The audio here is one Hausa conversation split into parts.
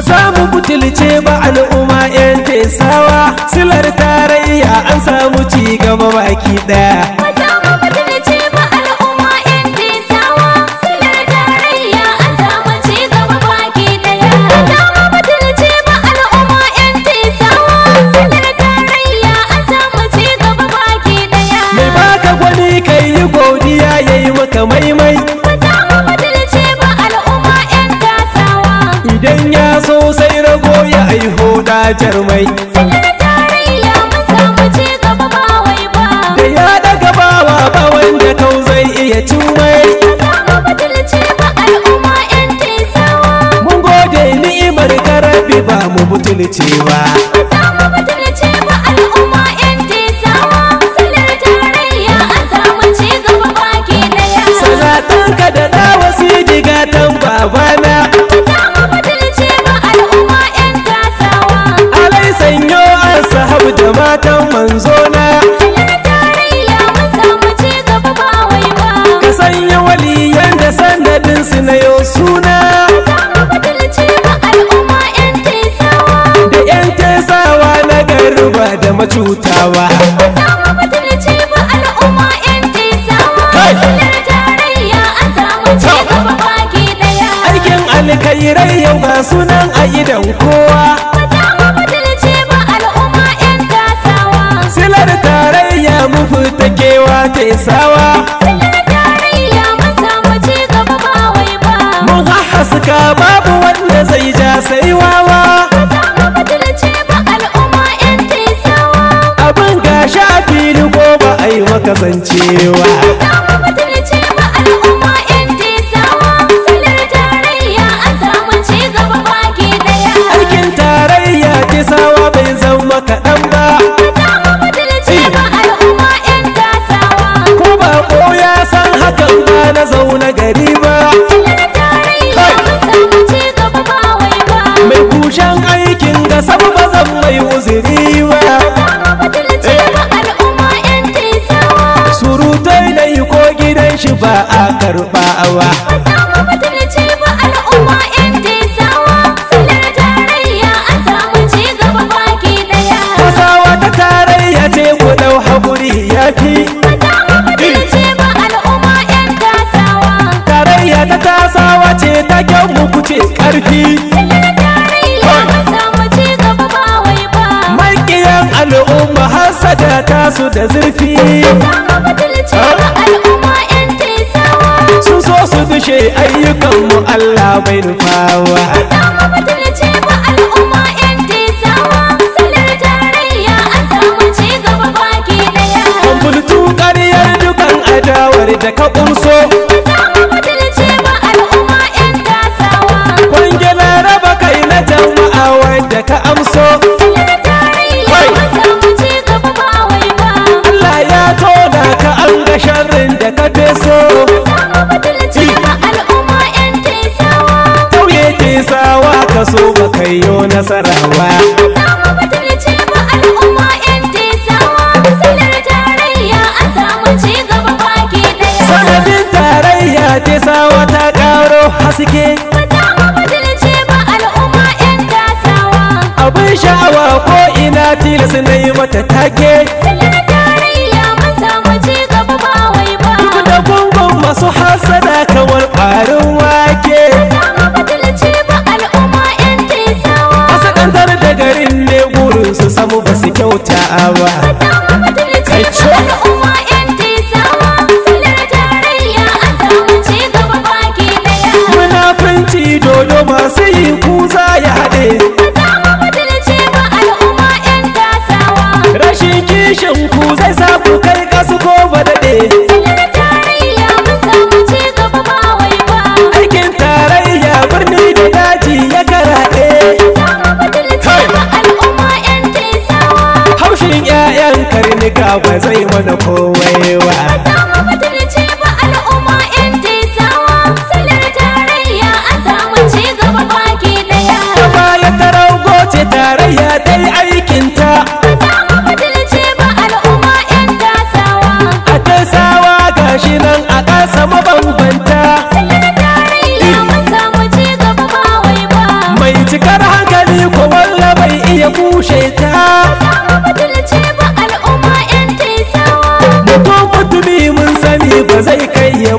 Ba za mu butulce ba al'umma 'yan Tesawa, silar tarayya an samu ci gaba baki daya. Ba za mu butulce ba al'umma 'yan Tesawa, silar tarayya an samu ci gaba baki daya. Ba za mu butulce ba al'umma 'yan Tesawa, silar tarayya an samu ci gaba baki daya. Mai baka gwani kai yi godiya yayi maka maimai. Ba za mu butulce ba al'umma 'yan Tasawa, Idan ya so sai rago ya aiho da jarmai. Silar tarayya mun samu ci gaba ba wai ba. Da ya daga bawa ba wanda kau zai iya cimai. Ba za mu butulce ba al'umma 'yan Tesawa. Mun gode ni'imar karabi ba mu butulcewa. Ba za mu butulce ba al'umma 'yan Tesawa, silar tarayya an samu ci gaba baki daya. Salatanka da dawasi digatan babana. Ba za mu butulce ba al'umma 'yan Tasawa, Alai sanyo an sahabu da matan manzona. Silar tarayya mun samu ci gaba ba wai ba. Ka sanya waliyan da sanadin su na yau suna. Ba za mu butulce ba al'umma 'yan Tesawa, Da 'yan Tesawa na garuba da macutawa. Ba za mu butulce ba al'umma 'yan Tesawa, Kai! Silar tarayya an samu ci gaba baki daya. Aikin alkairai yau ga sunan a idan kowa. Ba za mu butulce ba al'umma 'yan Tasawa, Silar tarayya mu fita kewa Tesawa. Silar tarayya mun samu ci gaba ba wai ba. Mun haska babu wanda zai ja sai wawa. Ba za mu butulce ba al'umma 'yan Tesawa, Abin ga sha fili ko ba a yi maka zancewa. Ba za mu butulce ba al'umma 'yan Tesawa, silar tarayya an samu ci gaba baki daya. Aikin tarayya Tesawa bai zama kaɗan ba. Ba za mu butulce ba al'umma 'yan Tasawa, Ko bako ya san hakan ba na zaune gari ba. Silar tarayya mun samu ci gaba ba wai ba. Mai kushen aikin ga sabu ba zan mai uzuri ba. Ba za mu butulce ba al'umma 'yan Tesawa, Surutai na yi ko gidan shi ba a karɓa ba. Ba za mu butulce ba al'umma 'yan Tesawa, silar tarayya an samu ci gaba baki daya. Tesawa ta tarayya ce ku ɗau haƙuri ya fi. Ba za mu butulce ba al'umma 'yan Tasawa, Tarayya ta Tasawa ce ta kyan mu kuce ƙarfi. Silar tarayya mun samu ci gaba ba wai ba. Maƙiyan al'umma hasada tasu da zurfi. Ba za mu butulce ba al'umma 'yan Tesawa, Sun so su dushe ayyukanmu Allah bai nufawa. Ba za mu butulce ba al'umma 'yan Tesawa, silar tarayya an samu ci gaba baki daya. Kwamfultu ƙaryar dukan adawar da ka ƙunso. Ba za mu butulce ba al'umma 'yan Tasawa, Kwangila raba kai na jama'a wanda ka amso. Silar tarayya mun samu ci gaba ba wai ba. Allah ya tona ka an ga sharrin da ka feso. Ba za mu butulce ba al'umma 'yan Tesawa, Tauye Tesawa ka so ba kai yo nasarawa. Ba za mu butulce ba al'umma 'yan Tesawa, silar tarayya an samu ci gaba baki daya. Sanadin tarayya Tesawa ta ƙaro haske. Ba za mu butulce ba al'umma 'yan Tasawa, Abin sha'awa ko ina tilas na yi mata take. Silar tarayya mun samu ci gaba ba wai ba. Duk da gungun masu hasada kamar ƙwarin wake. Ba za mu butulce ba al'umma 'yan Tesawa, Masakantar da garin ne gurin su samu ba su kyauta ba. Ba za mu butulce ba al'umma 'yan Tesawa, silar tarayya an samu ci gaba baki daya. Munafunci dodo masu yi kuza ya haɗe. Ba za mu butulce ba al'umma 'yan Tasawa, Rashin kishin ku zai sa ku kai kasu ko ba daɗe. Silar tarayya mun samu ci gaba ba wai ba. Aikin tarayya birni da daji ya karaɗe. Ba za mu butulce ba al'umma 'yan Tesawa, Haushin 'ya'yan karnuka ba zai mana komai ba. Ba za mu butulce ba al'umma 'yan Tesawa, silar tarayya an samu ci gaba baki daya. Ta baya ta rago ce tarayya dai aikinta. Ba za mu butulce ba al'umma 'yan Tasawa, A Tesawa gashi nan a ƙasa mabambanta. Silar tarayya mun samu ci gaba ba wai ba. Mai cikar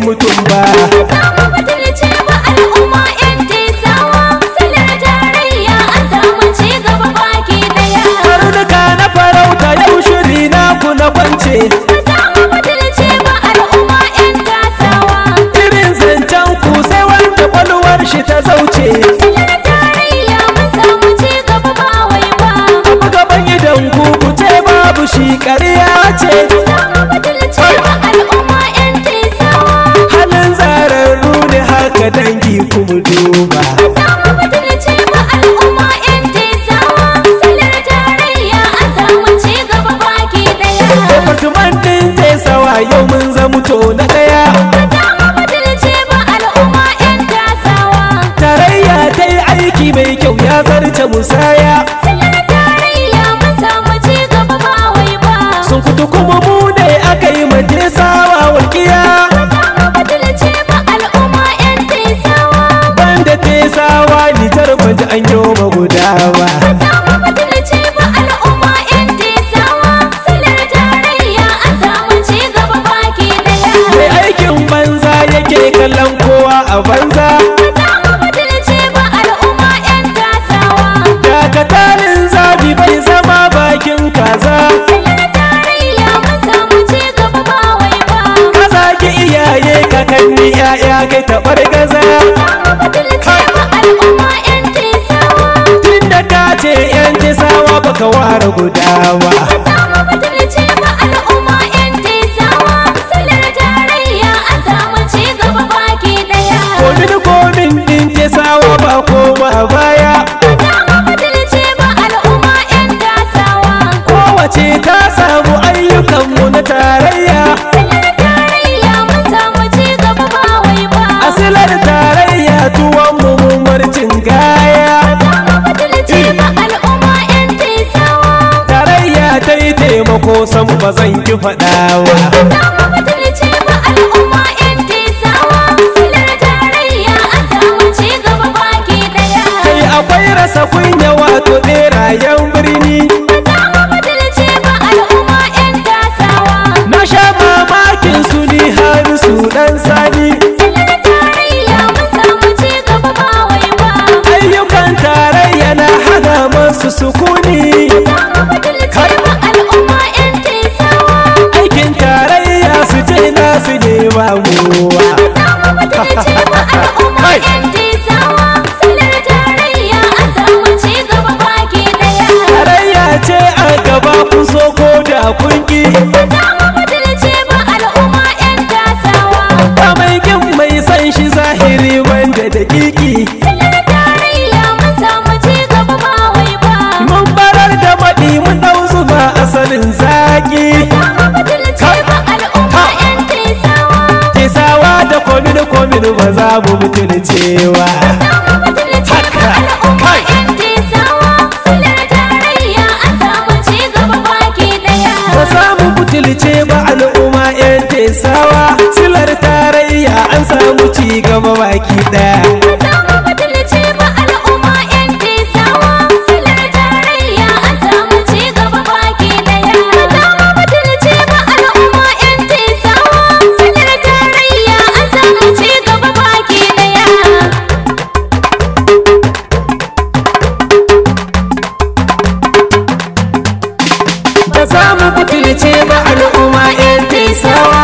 mutum ba. Ba za mu butulce ba al'umma 'yan Tesawa, silar tarayya an samu ci gaba baki daya. Karnuka na farauta yau shiri na ku na kwance. Ba za mu butulce ba al'umma 'yan Tasawa, Irin zancen ku sai wanda kwalwar shi ta zauce. silar tarayya mun samu ci gaba ba wai ba. Abu gaban idan ku ku ce babu shi ƙarya ce. Ba za mu butulce ba al'umma 'yan Tesawa. Halin zararru ne haka dangi ku mu duba. Ba za mu butulce ba al'umma 'yan Tesawa, silar tarayya an samu ci gaba baki daya. Department ɗin Tesawa yau mun zamuto na ɗaya. Ba za mu butulce ba al'umma 'yan Tasawa, Tarayya ta yi aiki mai kyau ya zarce musaya. silar tarayya mun samu ci gaba ba wai ba. Sun kutu kuma mu ne aka yi ma Tesawa walƙiya. Ba za mu butulce ba al'umma 'yan Tesawa, Banda Tesawa Nijar ban ji an yi ma guda ba. ba za mu butulce ba al'umma 'yan Tesawa, silar tarayya an samu ci gaba baki daya. Mai aikin banza yake kallon kowa a banza. Ba za mu butulce ba al'umma 'yan Tasawa, Dakatalin zabi bai zama bakin kaza. silar tarayya mun samu ci gaba ba wai ba. Ka zagi iyaye kakanni 'ya'ya kai taɓar gaza. Ba za mu butulce ba al'umma 'yan Tesawa. Tunda ka ce 'yan Tesawa baka ware guda ba. Ba za mu butulce ba al'umma 'yan Tesawa, silar tarayya an samu ci gaba baki daya. Komin komin ɗin Tesawa ba koma baya. Ba za mu butulce ba al'umma 'yan Tasawa, Kowace ta samu ayyukanmu na tarayya. silar tarayya mun samu ci gaba ba wai ba. Asilar tarayya tuwon mu mun marcin gaya. Ba za mu butulce ba al'umma 'yan Tesawa, Tarayya ta yi taimako sam ba zan ki faɗawa. ba za mu butulce ba al'umma 'yan Tesawa, silar tarayya an samu ci gaba baki daya. Kai akwai rasa kunya wato ɓerayen birni. Ba za mu butulce ba al'umma 'yan Tasawa, Na sha mamakin su ni har su ɗan sani. silar tarayya mun samu ci gaba ba wai ba. Ayyukan tarayya na hana masu sukuni. Ba za mu butulce ba al'umma 'yan Tesawa, Aikin tarayya su ce nasu ne ba muwa. ba za mu butulce ba al'umma 'yan Tesawa, silar tarayya an samu ci gaba baki daya. Tarayya ce a gaba kun so ko da kun ki. Ba za mu butulce ba al'umma 'yan Tasawa, Ba mai kin mai san shi zahiri wanda dakiki. silar tarayya mun samu ci gaba ba wai ba. Mun barar da maɗi mun ɗau zuma asalin zaki. Ba za mu butulce ba al'umma 'yan Tesawa. Tesawa da komin komin ba za mu butulcewa. Ba za mu butulce ba al'umma 'yan Tesawa, silar tarayya an samu ci gaba baki daya. Ba za mu butulce ba al'umma 'yan Tesawa, silar tarayya an samu ci gaba baki ɗaya. Ba za mu butulce ba al'umma 'yan Tesawa, silar tarayya an samu ci gaba baki daya. Ba za mu butulce ba al'umma 'yan Tesawa, silar tarayya an samu ci gaba baki daya. Ba za mu butulce ba al'umma 'yan Tesawa.